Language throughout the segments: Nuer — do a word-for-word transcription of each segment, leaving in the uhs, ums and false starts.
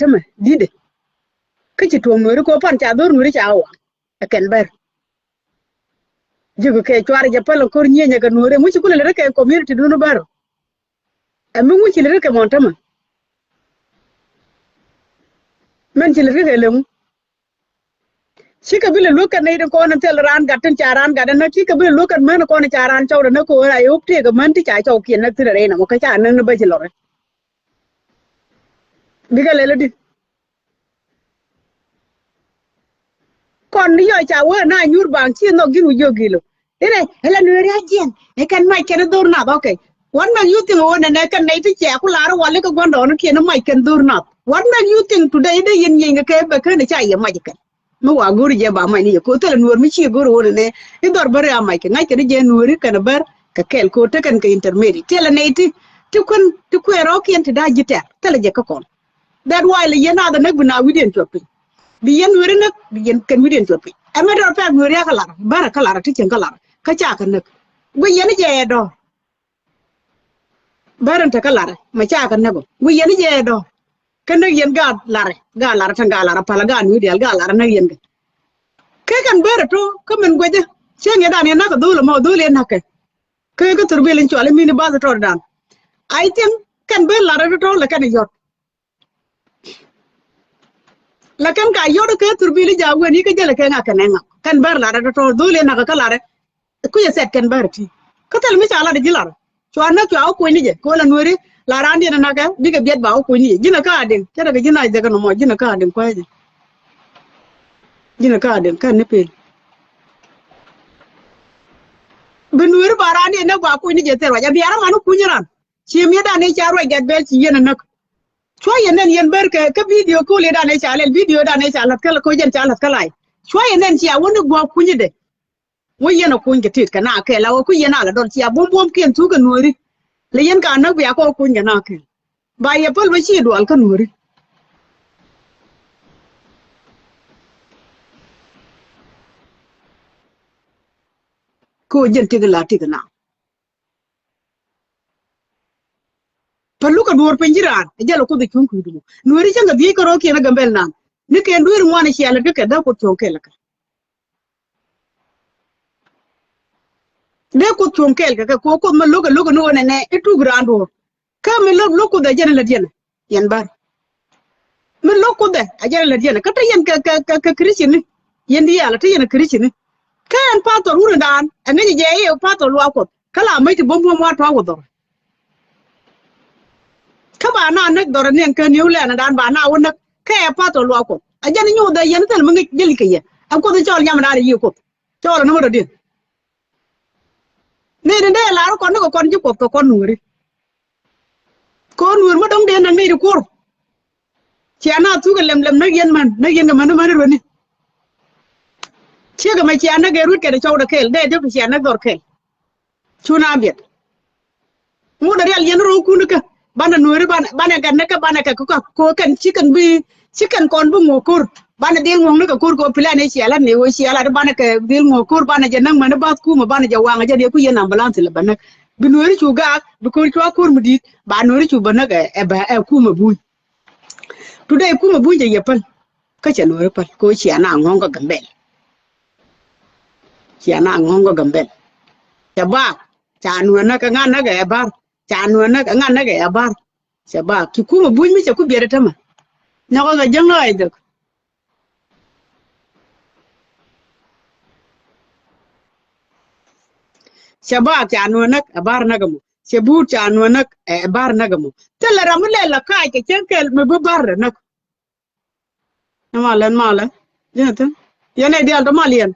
tämɛ di̱tdɛ. Kä ci tuɔ̱ŋ nueeri kɛ pan ca dho̱r nueeri ca waŋ. Ɛ kɛn bär. Ji̱ kɛ cuarɛ jɛ päl ɛ ko̱r nyieenyɛ kɛ nueeri ŋuci kulɛ lɛ ri kɛ community dun bär. Ɛ mi ŋuci lɛ ri kɛ mɔn tämɛ. Mɛn ci lɛ ri kɛ leŋu. Cikɛ bi lɛ luäk kɛn nɛy tin kɔn in thil raan gat tin ca raan gat in näk, cikɛ bi lɛ luäk kɛn män kɔn in ca raan cɔw dɛ näk ko̱o̱r a yop tëëk män ti ca cɔw kiɛn näk thin rɛy nɔmɔ kä ca näk ni bä ci lɔrɛ. Bikɛ lɛl di. Kɔn ni yɔc ca wee na nyuur baŋ ci nhɔk ji̱n wi̱c jiök gilö. Irɛ ɛ la nueeri a jiɛn ɛ kɛn mac kɛn dhor nath, okay. What make you think wä nɛnɛ kɛn nɛy ti cɛ ku lar wali kɛ gua̱ndɔɔŋ kiɛn mac kɛn dhor nath? What make you think today dee yɛn nyieny kɛ kɛ bɛ kɛn ca yɛ mac kɛn? Mi wa go̱ri jɛ ba mac ni yɛ ko thilɛ nueer mi ci go̱ri wä nɛnɛ. I dhɔr bäri a mac kɛ ŋa̱c kɛn jɛ nueeri kɛn bär kɛ kɛl ko tekɛn kɛ intermediate. Thilɛ nɛy ti ti kuɛn ti kuɛn rɔɔkiɛn ti da̱a̱ ji̱ tɛr thilɛ jɛ kä kɔn. That why lɛ yɛn nath näk bi na wi̱diɛn cuɔt piny. Bi yɛn nueeri näk bi yɛn kɛn wi̱diɛn cuɔt piny. Ɛ mɛ dɔr pɛk nueeri a kä lar bärɛ kä lar ti cieŋ kä lar kä ca kä näk. Guic yɛn jɛ ɛ dɔr. Bärɛ te kä lar mɛ ca kä näk ɔ guic yɛn jɛ ɛ dɔr. Kä näk yɛn gaat lar gaat lar te gaat lar pal gaat nueeri dial gaat lar näk yɛn kɛ. Kɛ kɛn bärɛ to kä min guecä cieŋ yɛ dan yɛn näk ɛ dhol ɛmɔ dhol yɛn näk kɛ. Kɛ kä thurbil in cual imin ibath tɔt dan. I think kɛn ben lar tɔt lɛ kɛn yɔt. Lɛ kɛn ka yɔt kɛ thurbil in ja wen ikä jɛl kɛ ŋa kɛn ŋa kɛn ber lar tɔt dhol in nak kä lar. Kucɛ sɛt kɛn ber ti kä thil mi ca lar ji̱ lar. Cua näk cua wä kuny ni jɛ kɛ wä la nueri lar an diɛn nak kɛ bikɛ biɛt ba wä kuny ni jɛ ji̱n kä adiŋ cɛ rɛ kɛ ji̱n a jɛ kɛ nɔmɔ ji̱n kä adiŋ kuɛ jɛ. Ji̱n kä adiŋ kɛn ni pel. Bi nueri ba ran diɛn nak ba kuny ni jɛ thil ruac a biara man kuny ran. Ci miet dan i̱ ca ruac gat bɛl ci yɛn a näk. Cua yɛn nɛn yɛn ber kɛ kä video kol i̱ dan i̱ ca lɛl video dan i̱ ca la̱th kä ko jɛn ca la̱th kä lai. Cua yɛn nɛn cia wä ni gua̱a̱k kunyädɛ. Wä yɛn a kuny kɛ tit kɛ na kɛl a wä ku yɛn a la dɔl cia buɔ̱m buɔ̱m kiɛn thuk kɛ nuɔ̱ri. Lɛ yɛn ka näk bia kɔ kuny kɛ na kɛl. Ba yɛ päl bä ci dual kä nuɔ̱ri. Ko jɛn tik la tik na. Pälukɛ duɔ̱ɔ̱r piny ji̱ raan ɛ jɛl ɛ Kuoth ɛ cuŋ kui̱du mɔ. Nueeri cäŋ kɛ dhiec kärɔ̱kiɛn ɛ Gambɛl nan ni kɛn dueeri ŋuan ɛ cialɛ ti kɛ dee Kuoth cuɔ̱ŋ kɛl kɛ kɛ. Dee Kuoth cuɔ̱ŋ kɛl kɛ kɛ kɛ Kuoth mɛ lo̱kɛ lo̱kɛ ni ɣöö nɛnɛ i̱ tuk raan duɔ̱ɔ̱r. Kä mi lo̱k lo̱k Kuoth ɛ jɛn ɛ lät yɛn ɛ yɛn bär. Mi lo̱k Kuoth ɛ jɛn ɛ lät yɛn ɛ kä te yɛn kɛ kɛ kɛ Christian ni yɛn diaal ɛ te yɛn ɛ Christian ni. Kä ɛn pastor wurɛ daan ɛ ŋäcɛ jɛ i̱ pastor luaak Kuɔth. Kä la mäc ti buɔ̱m buɔ̱m wa tɔ̱ wä dhɔr. Kä ba na näk dhɔr ɛ niɛŋ kä niw lɛn ɛ daan ba na wä näk kä ɛ pastor luaak Kuɔth. Ɛ jɛn i̱ nyoth ɛ yɛn thil mi ŋäc jäl kɛ yɛ ɛ Kuoth i̱ cɔɔl nyam ɛ daan ɛ yiëë Kuoth. Cɔɔl ɛ ni mɛ dɔ̱diɛn. Ni ni dee lar kɔn ni kɛ kɔn ji̱ Kuɔth kɛ kɔn nuɔ̱ri. Kɔn nuɔ̱r mi dɔ̱ŋ dee näk ni di kuɔr. Cia na thuk ɛ lɛm lɛm näk yɛn män näk yɛn kɛ män män rueni. Ciek ɛmɛ cia näk ɛ ruet kɛn cɔwdɛ kɛl dee diɔ̱k cia näk dhɔr kɛl. Cu na biɛt. Ŋut a rial yɛn ro̱o̱kun kä banɛ nueeri banɛ banɛ kɛ näk kä banɛ kɛ kä ko kɛn ci kɛn bi ci kɛn kɔn bi ŋuɔ ko̱r. Banɛ dhil ŋuɔ̱ŋ ni kɛ ko̱r kɛ ɣöö plan i̱ cialat ni ɣöö cialat banɛ kɛ dhil ŋuɔ ko̱r banɛ jɛ näk mäni bath kumɛ banɛ jɛ waŋ jɛ diɛ ku yɛn ambulance lɛ bä näk. Bi nueeri cu gaak bi ko̱r cua ko̱r mi di̱i̱t ba nueeri cu bä näk ɛ bä ɛ kumɛ buny. Today kumɛ buny jɛ yɛ päl. Kä cɛ nueeri päl kɛ ɣöö cia na ŋuɔ̱ŋ kä Gambɛl. Cia na ŋuɔ̱ŋ kä Gambɛl. Cɛ baak ca nueeri näk ɛ ŋa̱n näk ɛ bar. Ca nuɔ̱ɔ̱n näk ɛ ŋa̱n näk ɛ bar. Cɛ bak ci kumɛ buny mi cɛ ku biɛt ɛ tämɛ. Nyɔkɛ kɛ jäŋ lɔaac dhök. Cɛ bak ca nuɔ̱ɔ̱n näk ɛ bar näk ɛmɔ. Cɛ buut ca nuɔ̱ɔ̱n näk ɛ bar näk ɛmɔ. Thilɛ ram mi lɛl la kac kɛ cäŋ kɛl mi bi bar ɛ näk. Ni malɛ ni malɛ. Ji̱n a thi̱n yɛn ɛ diaal tɔ mal yɛn.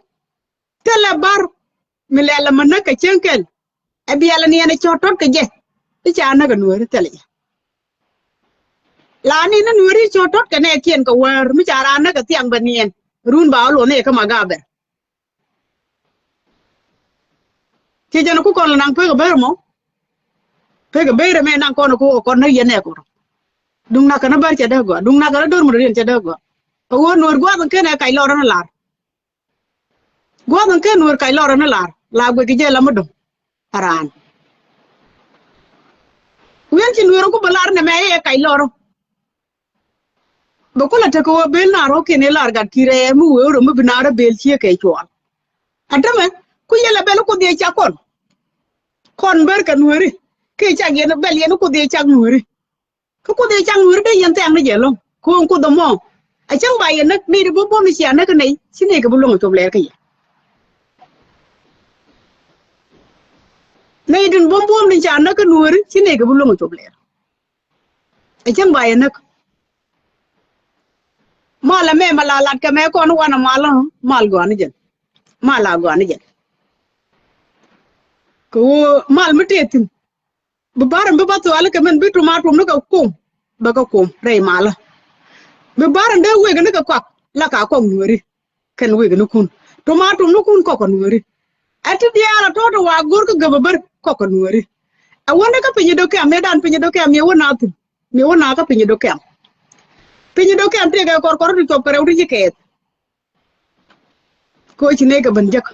Thilɛ bar mi lɛl ɛmɛ näk kɛ cieŋ kɛl. Ɛ biɛl ɛ niɛn ɛ cɔ̱t tɔ̱t kɛ jɛ. I̱ ca näk ɛ nueeri thilɛ jɛ. La ni ni nueeri cɔ̱t tɔ̱t kɛ nɛɛkiɛn kɛ wäär mi ca raan näk ɛ thiaŋ bɛ niɛn. Run ba ɣä luɔth ni ɛ kä ma gaabɛr. Ci jɛn ku kɔn lɛ naŋ pek ɛ ber mɔ. Pek ɛ ber ɛmɛ naŋ kɔn ɛ ku kɔn näk yɛn ɛ kɔn. Duŋ nak kɛn ɛ ber cɛ dee gɔaa duŋ nak kɛn ɛ dor mɔ dee riɛn cɛ dee gɔaa. Ɛ ɣöö nueer gua̱a̱th ɛn ken ɛ kac lɔr ɛn ɛ lar. Gua̱a̱th ɛn ken nueer kac lɔr ɛn ɛ lar la guic kɛ jɛ la mi dɔ̱ŋ. Ɛ raan wi̱i̱n ci nueer ɛ ku bä lar nɛmɛ ɛ kac lɔr. Bɛ kulɛ tekɛ wä bel na rɔ̱kiɛn i̱ lar gat ki̱rɛ mi wee rɔ mi bi na rɔ bel ciek kɛ cuɔl. Atemɛ ku yɛlɛ bɛl Kuoth yɛ cak kɔn. Kɔn ber kɛ Nuääri kɛ cak yɛn bɛl yɛn Kuoth yɛ cak Nuääri. Kä Kuoth yɛ cak Nuääri dee yɛn thɛɛk ni jɛ lo̱ŋ ko̱o̱ŋ Kuoth ɛmɔ. A cäŋ ba yɛ näk nɛy ti buɔ̱m buɔ̱m ni cia näk kɛ nɛy ci nɛy kɛ bi luäŋ cop lɛɛr kä yɛ. Nɛy tin buɔ̱m buɔ̱m ni cia näk kä Nuääri ci nɛy kɛ bi luäŋ cop lɛɛr. Ɛ cäŋ ba yɛ näk. Mal ɛmɛ ma la lat kɛ mɛ kɔn wanɛ mal ɔ mal gɔaa ni jɛn. Mal a gɔaa ni jɛn. Kɛ ɣöö mal mi tëë thi̱n bi bär ɛn bi bä thuali kɛ mɛn bi tumatum ni kɛ kum. Bɛ kɛ kum rɛy malä. Bi bär ɛn dee wek ni kɛ kɔak la ka kɔk Nuääri. Kɛn wek ni kun tumatum ni kun kɔk kɛ Nuääri. Ɛ ti diaal a tɔ̱ ti wa go̱r kä gäbä bär kɔk kɛ Nuääri. Ɛ wä ni kä piny i̱ dɔ̱kɛm mëë dan piny i̱ dɔ̱kɛm mëë wä na thi̱n. Mëë wä na kä piny i̱ dɔ̱kɛm. Piny i̱ dɔ̱kɛm tëëkɛ kɔrkɔr ti cuɔp kɛ rɛw ti ci kɛɛth. Koci nɛy kɛ ben jek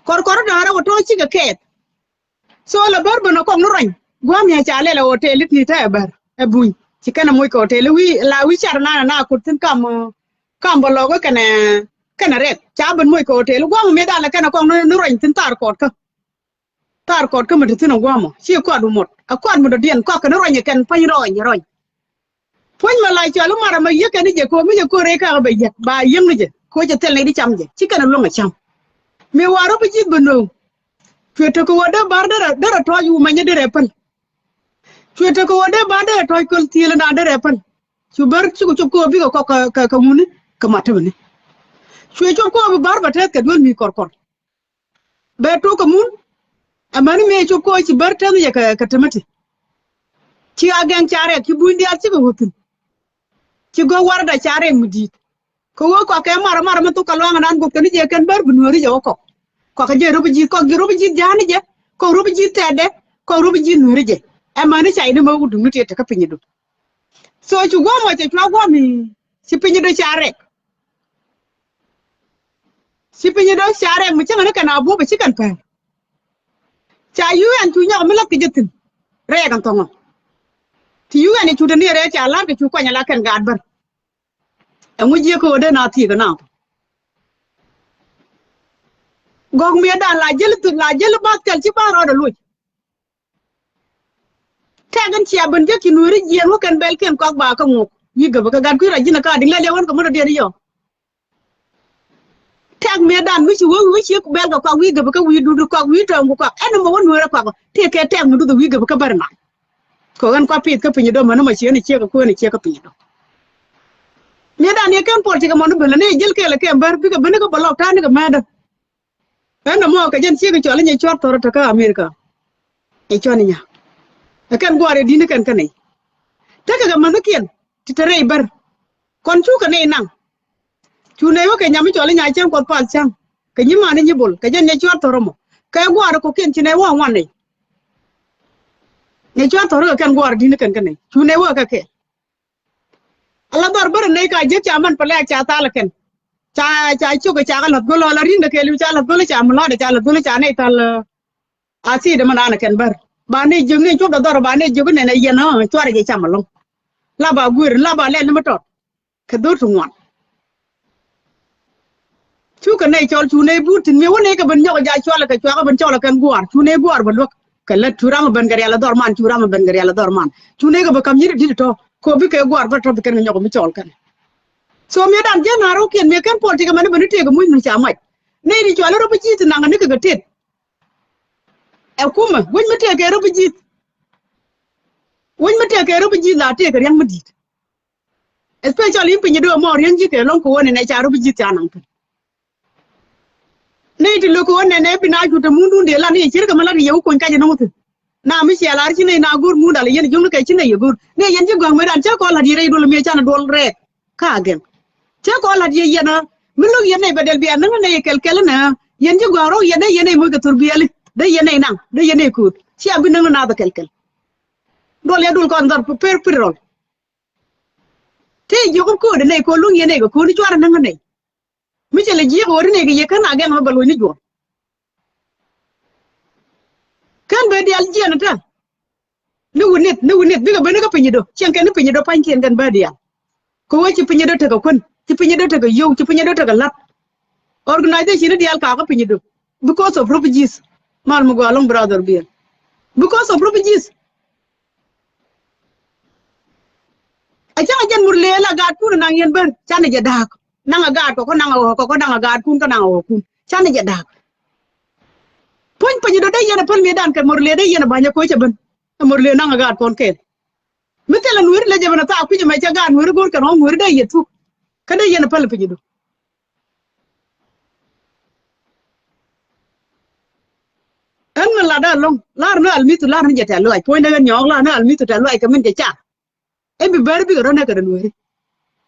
kɔrkɔr da̱a̱rä wä tɔ̱ cikɛ kɛɛth. So la bär ben a kɔk ni ruany gua̱a̱m ya ca lɛl a hotel i̱ ti te ɛ bär ɛ buny ci kɛn a moc kɛ hotel i̱ wi̱i̱ la wi̱i̱ car na na kut thi̱n kam. Kam bä lɔk i̱ kɛnɛ kɛnɛ rɛk ca ben moc kɛ hotel i̱ gua̱a̱m mëë dal a kɛn a kɔk ni ruany thi̱n thar kɔt kä. Thar kɔt kä mi te thi̱n a gua̱a̱m ɔ ci kɔt bi muɔt a kɔt mi dɔ̱diɛn kɔk kɛn ruany kɛn pa̱ny rɔny rɔny. Puɔ̱ny mɛ la cɔl i̱ mara mɛ yiëk kɛn i̱ jɛ ko̱o̱m i̱ jɛ ko̱o̱r i̱ kakɛ bɛ yiɛk ba yiëŋ ni jɛ ko̱o̱c ɛ thil nɛy di cam jɛ ci kɛn ɛ luäŋ ɛ cam. Mi war rɔ bi ji̱th bɛ nööŋ. Cuɛ tekɛ wä dee bar derɛ derɛ tɔ̱ɔ̱c wu mɛnyɛ derɛ päl. Cuɛ tekɛ wä dee bar derɛ tɔ̱ɔ̱c köl thiël ina derɛ päl. Cu bar cikɛ cop ko̱o̱p bikɛ kɔk kɛ kɛ ŋuni kɛ mat tämɛni. Cuɛ cop ko̱o̱p bi bar bɛ tɛth kɛ duel mi kɔrkɔr. Bɛ tok kɛ mun. Amäni mëë cop kɛ ɣöö ci bär tɛth yɛ kɛ kɛ tämɛ ti. Ci agɛŋ ca rɛk ci buny diaal cikɛ wä thi̱n. Ci gɔ̱k warda ca rɛk mi di̱i̱t. Kɛ ɣöö kɔk kɛ mar mar mi thok kɛ luaŋ anan guɔth kɛ ni jɛ kɛn bär bi Nuääri jɛ wä kɔk. Kɔk kɛ jɛ rop ji̱th kɔk ji̱ rop ji̱th ja̱a̱ni jɛ kɔk rop ji̱th tɛɛdɛ kɔk rop ji̱th Nuääri jɛ. Amäni ca ini mɛ wut duŋni ti te kä piny idu. So ci guɔ̱mɔ cɛ cua guɔ̱mi ci piny idu ca rɛk. Ci piny i̱ dɔ̱ ca rɛk mi cäŋɛ ni kɛn a buɔ̱p a ci kɛn pɛr. Ca U N cu nyɔk mi lath kɛ jɛ thi̱n rɛɛk ɛn thɔŋɔ. Ti U N i̱ cu te ni rɛɛk ca la̱r kɛ cu kuany ala kɛn gaat bär. Ɛŋu jiɛk kɛ ɣöö dee na thiek ɛ na. Gɔ̱k miɛ dan la jäl thi̱n la jäl bath kɛl ci bath rɔɔdɛ loc. Tɛk in cia ben jek ci Nuääri jiɛɛn wä kɛn bɛl kiɛn kɔk ba kä ŋuk wi̱i̱ gäbä kɛ gat kui̱ ra ji̱n ɛ ka di̱ŋ lɛ liɛw ɣän kɛ mut ɛ diɛn i̱ yɔ. Tɛk mëë dan mi ci wä wi̱i̱ ci bɛl kɛ kɔk wi̱i̱ gäbä kä wi̱i̱ dudu kɔk wi̱i̱ tɔ̱ɔ̱ŋ ku kɔk ɛn mɔ wä Nuäärä kɔk tëë kɛ tɛk mi duth wi̱i̱ gäbä kä bär na. Kɛ ɣän kua pith kä piny i̱ dɔ̱ män mɔ ci ɣän i̱ ciek kä kuën i̱ ciek kä piny i̱ dɔ̱. Mëë dan yɛ kɛn puɔl ci kɛ mɔn i̱ ben lɛ ni jiɛl kɛɛl kɛ bär bikɛ ben i̱ kä bä lɔk ta̱a̱n i̱ kɛ mɛɛdä. Ɛn nɔmɔ kɛ jɛn ciek i̱ cɔl i̱ nyɛ cuɔr thɔrɔ tekä Amerika. I̱ cuɔn i̱ nya ɛ kɛn guaar i̱ di̱n i̱ kɛn kä nɛy. Tekɛ kɛ mäthäkiɛn ti te rɛy bär. Kɔn cukɛ nɛy naŋ. Cu nɛy wä kɛ nyam i̱ cɔl i̱ nya cäŋ kuɔth pal cäŋ kɛ nyi man i̱ nyi bol kɛ jɛn nyɛ cuɔr thɔrɔ mɔ kɛ guaar i̱ kɔkiɛn ci nɛy wä ŋuan nɛy. Nyɛ cuɔr thɔrɔ kɛ kɛn guaar i̱ di̱n i̱ kɛn kä nɛy cu nɛy wä kɛ kɛɛl. Ala dhɔr bär nɛy ka jiäk ca man pɛ lɛɛk ca thal kɛn. Ca ca cok ca ka lath gol ala ri̱n dɛ kɛɛliw ca lath gol ca mi lɔdɛ ca lath gol ca nɛy thal. A thi̱i̱dɛ mi naan kɛn bär ba nɛy jiäk nɛy cop dɛ dhɔr ba nɛy jiäk nɛn ɛ yɛn ɔ cuarɛ jɛ cam alɔŋ. La ba guer la ba lɛl ni mi tɔt. Kɛ dhor ti ŋuan. Cukɛ nɛy cɔl cu nɛy buut thi̱n mi wä nɛy kɛ ben nyɔk jac cualɛ kɛ cuakɛ ben cɔl ɛ kɛn guaar cu nɛy guaar bɛ luäk. Kɛ lät cu ram ɛ ben kɛ rial ɛ dhɔr man cu ram ɛ ben kɛ rial ɛ dhɔr man cu nɛy kɛ bɛ ka̱m nyi̱t ɛ di̱t ɛ tɔ̱. Kɛ bi kɛ guaar bä tɔ̱ bi kɛn kɛ nyɔk mi cɔl kɛn. So miɛ dan jiɛn na rɔ̱kiɛn miɛ kɛn puɔl tikɛ mɛn i̱ ben i̱ tëëk ɛ muc mi ca mac. Nɛy ti cualɛ rɔ bi ji̱th ti naŋ ɛ ni kɛ kɛ tet. Ɛ kumɛ wec mi tëëk kɛ rɔ bi ji̱th. Wec mi tëëk kɛ rɔ bi ji̱th la tëëk kɛ ria̱ŋ mi di̱i̱t. Especially in piny i̱ döö mɔ riäŋ ji̱ kɛ lɔ̱ŋ kɛ wä ni nɛ ca rɔ bi ji̱th ca naŋ piny. Ni ti lo̱k kɛ wä nɛ nɛ bi na cu te mundun dee lan i̱ cier kɛ mi lat i̱ yɛ wä kuny kac inɔŋ thi̱n. Na mi cia lar ci nɛy na go̱r mundal i̱ yɛn ji̱ ŋuŋ ni kɛ ci nɛy yɛ go̱r ni yɛn ji̱ gɔ̱a̱ŋ mëë dan cä kɔn la̱t yɛ rɛy duɔl mi ca ni duɔl rɛɛk. Ka gɛŋ cä kɔn la̱t yɛ yɛn ɣä mi lo̱k yɛn nɛy bɛ dɛl bia näŋ nɛy kɛl kɛl inɛ. Yɛn ji̱ gɔ̱a̱ŋ rɔ̱ yɛn nɛy yɛn nɛy moc kɛ thor biɛli dee yɛn nɛy naŋ dee yɛn nɛy kööt cia bi näŋ nath kɛl kɛl. Duɔl yɛ dul kɔn dhɔr per per rɔl. Tëë jiök kä köödɛ nɛy kööl luŋ yɛn nɛy kɛ kööni cuarɛ näŋ kä nɛy. Mi cɛ lɛ jiäk ɣööri nɛy kɛ yɛ kän a gɛn mɛ bɛ loc ni juɔ̱ɔ̱r. Kän bɛ diaal jiɛn tä. Ni wä nith ni wä nith bikɛ ben ni kä piny i̱ dɔ cieŋ kɛn ni piny i̱ dɔ pa̱nykiɛn kɛn bä diaal. Kɛ ɣöö ci piny dee tekɛ kuän, ci piny dee tekɛ yio̱w, ci piny dee tekɛ la̱t. Organization diaal kakä piny dee because of refugees. Mal mi gɔaa ɛlɔ̱ŋ brother Biɛl. Because of refugees. A cäŋ a jɛn Murle la gaatkun naŋ yɛn ben canɛ jɛ da̱a̱k. Naŋ a gaatkɔ kä naŋ a ɣɔ̱kɔ kä naŋ a gaatkun kä naŋ a ɣɔ̱kun canɛ jɛ da̱a̱k. Puɔ̱ny piny dee dee yɛn a päl mëëdan kɛ Murle dee yɛn a ba̱ny a koc a ben. Ɛ Murle naŋ a gaatkɔn kɛɛl. Mi thilɛ Nueeri lɛ jɛ ben a thaak kui̱c ɛmɛ cɛ gaat Nueeri go̱o̱r kɛn ɣɔ̱k Nueeri dee yɛ thuk. Kä dee yɛn a päl piny du. Ɛn mi lat ɛlɔ̱ŋ lar ni Almithu lar ni jɛ tɛ̈th lɔaac puɔ̱nydɛ ɣän nyɔɔk lar ni Almithu tɛ̈th lɔaac kɛ min cɛ ca. Ɛn bi bär bikɛ rɔ̱ nɛ kɛ rɔ Nueeri.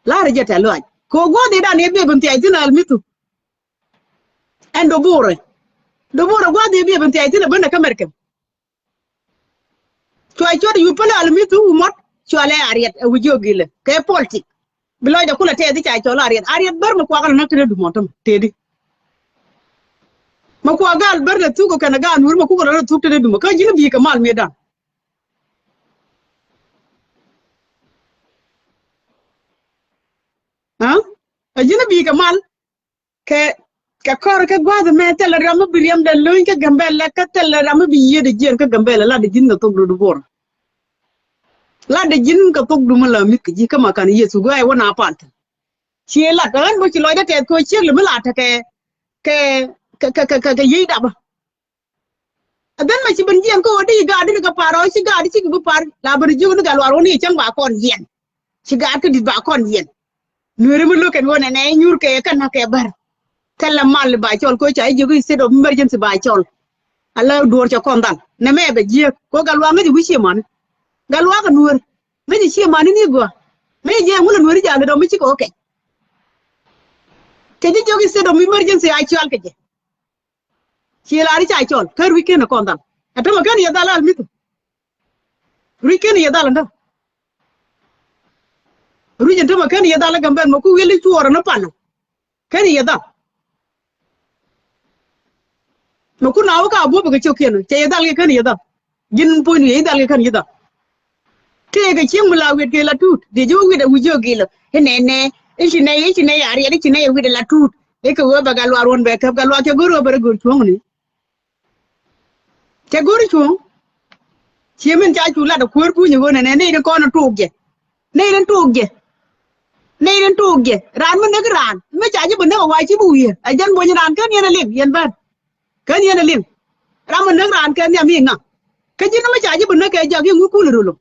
Lar jɛ tɛ̈th lɔaac kɛ ɣöö gua̱a̱th i̱ dan i̱ biɛ ben thiac thi̱n Almithu. Ɛn Doborɛ. Doborɛ gua̱a̱th i̱ biɛ ben thiac thi̱n ɛ ben ɛ kä Mɛrkɛn. Cua cuɔt yu pälɛ Almithu wu mɔt cua lɛ Ariɛt ɛ wi̱c jiök gilɛ kɛ politik. Bi lɔcdɛ kulɛ tɛth i̱ ca cɔl Ariɛt. Ariɛt bär mi kuakä lɛ näk tetdɛ dumɔ tämɛ tëëdi. Mi kuak gal bär lɛ thuk kɛnɛ gal Nueeri mi kukɛ lɛ näk thuk tetdɛ dumɔ kä ji̱n bi kɛ mal mëëdan. Aa? Ɛ ji̱n bi kɛ mal. Kɛ, kɛ kɔr kɛ gua̱a̱th ɛmɛ thilɛ ram mi bi riɛmdɛ lo̱ny kä Gambɛlɛ kä thilɛ ram mi bi yiëëdɛ jiɛn kä Gambɛlɛ latdɛ ji̱n kɛ thok do̱do̱ Bor. Latdɛ ji̱n kɛ thok dumä la mi̱th kɛ ji̱ kä ma kan Yecu gɔaa ɛ wä na pal thi̱n. Ci lat ɛ ɣän bä ci lɔcdä tɛth kɛ ɣöö ciek lɛ mi la tekɛ kɛ, kɛ, kɛ, kɛ, kɛ, kɛ yiëë dapä. Ɛ ben mɛ ci ben jiɛn kä ɣöö di gaat di kɛ par ɔ ci gaat di cikɛ bi par la ben jiök ni gat luar wä ni cäŋ ba kɔn yiɛn. Ci gaat kä di̱t ba kɔn yiɛn. Nueeri mi lo̱k kɛn ɣöö nɛnɛ nyuur kɛ kɛn na kɛ bär. Thilɛ mal ba cɔl kä ca jiök i̱ state of emergency ba cɔl. Ala duɔ̱ɔ̱r cɛ kɔn dhal nɛ mɛ bɛ jiääk kɛ ɣöö gat luar ŋäc i̱ wi̱c ciɛ mani. Gat luar kɛ Nueer ŋäc i̱ ciɛ mani ni gɔaa. Ŋäc i̱ jiɛ ŋulɛ Nueeri jal i̱ dɔ̱ŋ mi cikɛ ɣöö kɛc. Cɛ ji̱ jiök i̱ state of emergency a cɔal kɛ jɛ. Ci lar i̱ ca cɔl kä rui̱c ken ɛ kɔn dhal. Ɛ tämɛ ken yɛ dhal Almithu. Rui̱c ken yɛ dhal ɛn dä. Rui̱c ɛn tämɛ ken yɛ dhal ɛ Gambɛl mɛ ku wi̱el i̱ cuɔɔr ɛn ɛ pan. Ken yɛ dhal. Mɛ ku na wä ka buɔ̱p kɛ cio̱k kiɛn cɛ yɛ dhal kɛ ken yɛ dhal. Ji̱n puɔ̱nydu yɛ i̱ dhal kɛ kän ji̱ dhal. Tëëkɛ cieŋ mi la wi̱i̱t kɛ la tuut dee ji̱ wä wi̱i̱t ɛ wi̱i̱ jiök gilä. I̱ nɛnɛ i̱ ci nɛy i̱ ci nɛy a riɛt i̱ ci nɛy ɛ wi̱i̱t ɛ la tuut. I̱ kɛ ɣöö bɛ gat luaar ɣöö bɛ käp gat luaar cɛ go̱r ɣöö bɛ rɔ go̱r cuɔ̱ŋni. Cɛ go̱r cuɔ̱ŋ. Ciɛ min ca cu lat ɛ kuäär puunyɛ ɣöö nɛnɛ nɛy ni kɔn ɛ tuuk jɛ. Nɛy ni tuuk jɛ. Nɛy ni tuuk jɛ raan mi näk raan mi ca ji̱ bi näk ɛ wa̱a̱ ci bi wi̱i̱ ɛ jɛn buɔ̱ny raan ken yɛn ɛ liŋ yɛn bän. Ken yɛn ɛ liŋ. Ram mi näk raan kɛ nhiam i̱ ŋa. Kä ji̱n mi ca ji̱ bi näk kɛ jak i̱ ŋu kul rolo.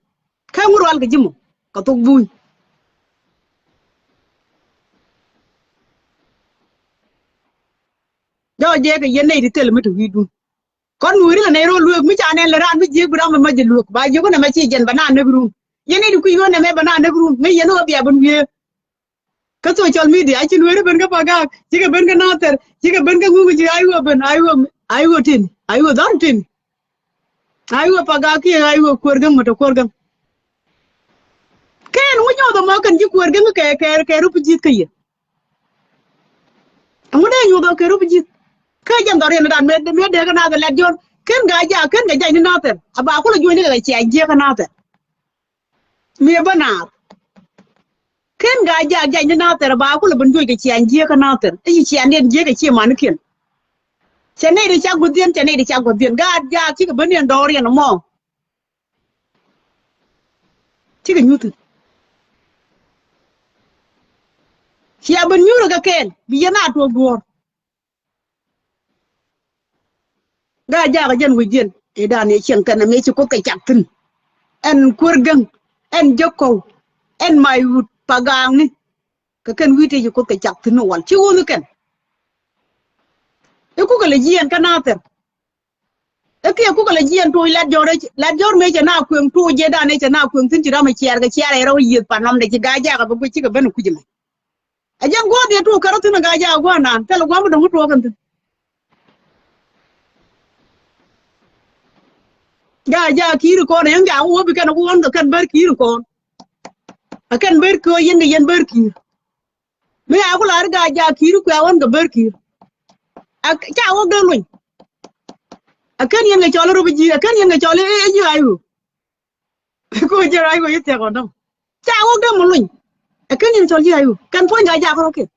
Kä ŋu rual kɛ ji̱ mɔ kɛ thok buny. Jɔk jɛ kɛ yɛn nɛy ti thil mi te wi̱i̱dun. Kɔn Nueeri lɛ nɛy ro̱l lueek mi ca nɛn lɛ raan mi jiek bi ram mi mac jɛ lueek ba jiek wä nɛ mɛ ci jɛn bɛ na näk run. Yɛn nɛy ti kui̱ wä nɛ mɛ bɛ na näk run ŋäc yɛn wä bia ben wiee. Kä social media ci Nueeri ben kä Pagak cikɛ ben kä Nathɛr cikɛ ben kä ŋuŋ ci Aiwä ben Aiwä Aiwä tin Aiwä dhɔr tin. Aiwä Pagak kiɛ Aiwä Kuäär Gäŋ mɛ te Kuäär Gäŋ. Kɛn wä nyuɔth ɛmɔ kɛn ci Kuäär Gäŋ kɛ kɛ kɛ rup ji̱th kä yɛ. Ɛŋu dee nyuɔth ɔ kɛ rup ji̱th kä jɛn dhɔr yɛn dan mëë mëë dee kä Nathɛr lɛt jɔr kɛn Gaa-jaak kɛn kɛ jany ni Nathɛr a ba kulɛ juɔ̱ny ni kɛ kɛ ciac jiɛ kä Nathɛr. Mi ɛ bä naath. Ken Gaa-jaak jac ni Nathɛr ba kulɛ ben juɔc kɛ ciaŋ jiäkä Nathɛr i̱ ci ciaŋdiɛn jiäkä ci manikiɛn. Cɛ nɛy di cak guɔ̱thiɛn cɛ nɛy di cak guɔ̱thiɛn Gaa-jaak cikɛ ben yɛn dɔɔr yɛn ɛmɔ. Cikɛ nyuthi. Cia ben nyuurä kɛ kɛɛl bi yɛn a tuɔɔk duɔ̱ɔ̱r. Gaa-jaak jɛn wi̱cdiɛn i̱ dan i̱ cieŋ kɛn ɛmɛ ci Kuoth kɛ cak thi̱n. Ɛn Kuäär Gäŋ, ɛn Jek Kɔw, ɛn May Wut Pagakni. Kɛ kɛn wi̱i̱ tëë ci Kuoth kɛ cak thi̱n i̱ wal ci wun i̱ kɛn. I̱ kukɛ lɛ jiɛɛn kä Nathɛr. I̱ kiɛ kukɛ lɛ jiɛɛn toc lat jɔr lat jɔr mëë cɛ na kueŋ toc jɛ dan i̱ cɛ na kueŋ thi̱n ci ram i̱ ciɛɛr kɛ ciɛɛr ɛ rɛw i̱ yiëth pan nɔmdɛ ci Gaa-jaak ɛ bɛ guic cikɛ ben i̱ kui̱c ɛmɛ. Ɛ jɛn gua̱a̱th yɛ tuɔɔk kärä thi̱n ɛ Gaa-jaak gua̱a̱th naan thilɛ gua̱a̱th mi dɔ̱ŋ mi tuɔɔk kɛn thi̱n. Gaa-jaak ki̱i̱r kɔn ɛ yɛn jaak wä bi kɛn ɛ wä ɣɔn kɛ kɛn bär ki̱i̱r kɔn. Ɛ kɛn bär ki̱i̱r ɔ yɛn kɛ yɛn bär ki̱i̱r. Mi a ku lar Gaa-jaak ki̱i̱r kuɛ ɣɔn kɛ bär ki̱i̱r. Ɛ ca wä dee luny. Ɛ kɛn yɛn kɛ cɔl i̱ rop i̱ ji̱ ɛ kɛn yɛn kɛ cɔl i̱ ji̱ ay ɣöö. Ku jɛ ruac wä yi thiak ɔ däm ca wä däm luny. Ɛ ken yɛn cɔl ji̱ ayu kɛn puɔ̱ny ka jakä rɔ kɛn.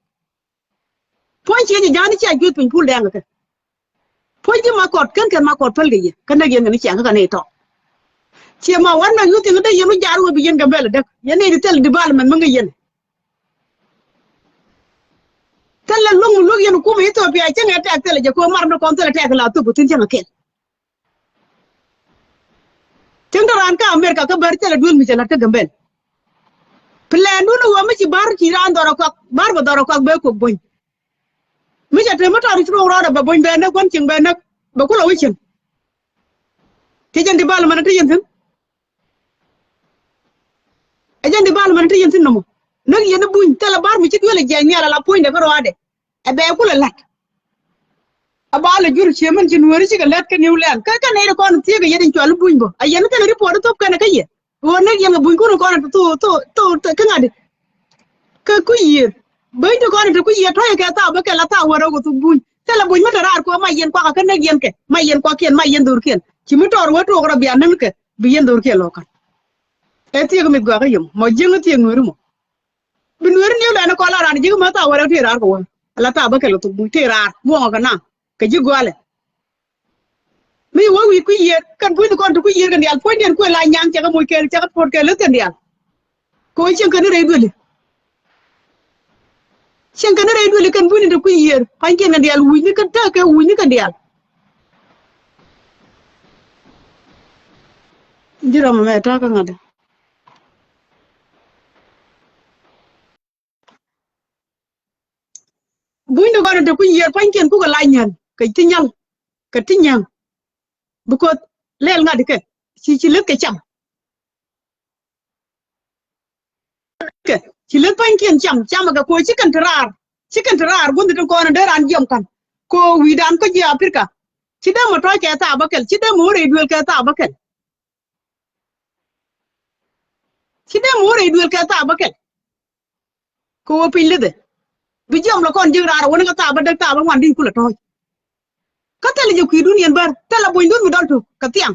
Puɔ̱ny ciɛ ji̱ ja̱a̱n i̱ cia jueth piny pul dɛŋ kɛ. Puɔ̱ny ji̱ ma kɔt kɛn kɛn ma kɔt päl kɛ yɛ kä näk yɛn kɛn i̱ ciaŋ kä kɛn i̱ tɔk. Ciɛ ma wan mɛn yuth yɛn kä dee yɛn wä ja̱a̱r wä bi yɛn Gambɛl däk yɛn i̱ di thil development mi ŋäc yɛn. Thilɛ luŋ mi luäk yɛn kumɛ Ethiopia cäŋɛ tɛk thilɛ jɛ kɛ ɣöö mar ni kɔn thilɛ tɛk la thop kɛ thi̱n cäŋɛ kɛl. Cäŋ te raan kä America kä bär thilɛ duel mi cɛ la̱t kä Gambɛl. Plan dun ɣöö mi ci bär ci raan dhɔr ɛ kɔak bär bɛ dhɔr ɛ kɔak bɛ kok buɔ̱ny. Mi cɛ te mi tɔɔr ci ruɔk rɔɔdɛ bɛ buɔ̱ny bɛ näk kuan cieŋ bɛ näk bɛ kulɛ wä cieŋ. Ti jɛn development ti yɛn thi̱n. Ɛ jɛn development ti yɛn thi̱n nɔmɔ. Näk yɛn i̱ buny thilɛ bär mi ci duel ɛ jiɛc nhial ala puɔ̱nydɛ kä rɔɔdɛ. Ɛ bɛ kulɛ la̱t. A ba lɛ jur cie mɛn ci Nueeri cikɛ lät kä New Land kä kɛn nɛy ti kɔn thiek kɛ yet in cual i̱ buny bä a yɛn kɛn report i̱ thop kɛn kä yɛ. Ɣöö näk yɛn kɛ bunykun kɔn thok thok thok kä ŋa̱t. Kä kui̱ yiëër bäny ti kɔn ti kui̱ yiëër tɔ̱ yɛ kɛ thaap bä kɛ la thaap wä rɛw kɛ thok buny thilɛ buny mi te raar kɛ ɣöö mac yɛn kuakä kä näk yɛn kɛ mac yɛn kuakiɛn mac yɛn dhorkiɛn ci mi tɔɔr wä tuɔɔk rɔ bia näŋ kɛ bi yɛn dhorkiɛn lɔ̱k kän. Ɛ thiek mi gɔakä yom mɔ jiäŋ thiek Nueeri mɔ. Bi Nueeri New Land kɔn la raan ji̱ kä mä thaap wä rɛw tëë raar kɛ wä. Ala thaap bä kɛ lɔ thok buny tëë raar muɔŋɔ kɛ naŋ kɛ ji̱ gɔalɛ. Mi wä wi̱i̱ kui̱ yiëër kɛn puɔ̱ny ni kɔn ti kui̱ yiëër kɛn diaal puɔ̱nydiɛn kuɛ la nyaŋ cɛ kɛ moc kɛɛl cɛ kɛ puɔ̱t kɛɛl leth kɛn diaal. Kɛ wä cieŋ kɛn ni rɛy duëli. Cieŋ kɛn ni rɛy duëli kɛn puɔ̱ny ni ti kui̱ yiëër pa̱nykiɛn kɛn diaal wi̱i̱ni kɛn tääk kɛ wi̱i̱ni kɛn diaal. Ji̱ rɔm ɛmɛ ta̱a̱ kä ŋa̱t. Buny ni kɔn te kui̱ yiëër pa̱nykiɛn kukɛ la nyäl kɛ ti nyal kɛ ti nyäŋ. Because lɛl ŋa̱t kɛ ci ci leth kɛ cam. Kɛ ci leth pa̱nykiɛn cam cam kɛ ko̱ ci kɛn te raar ci kɛn te raar gua̱n ti kɔn dee raan jiɔm ka̱n. Ko̱ wi̱i̱dan kä ji̱ Africa ci dee mɔ tɔ̱ɔ̱c kɛ thaap bä kɛl ci dee mɔ wä rɛy duël kɛ thaap bä kɛl. Ci dee mi wä rɛy duël kɛ thaap bä kɛl. Kɛ ɣöö piny lithɛ bi jiɔm lɔ kɔn ji̱ raar wä ni kɛ thaap bä däk thaap bä ŋuan di̱t kulɛ tɔ̱ɔ̱c. Kä thilɛ jɛ kui̱dun yɛn bär thilɛ buɔ̱nydun mi dɔl tuk kɛ thiaŋ.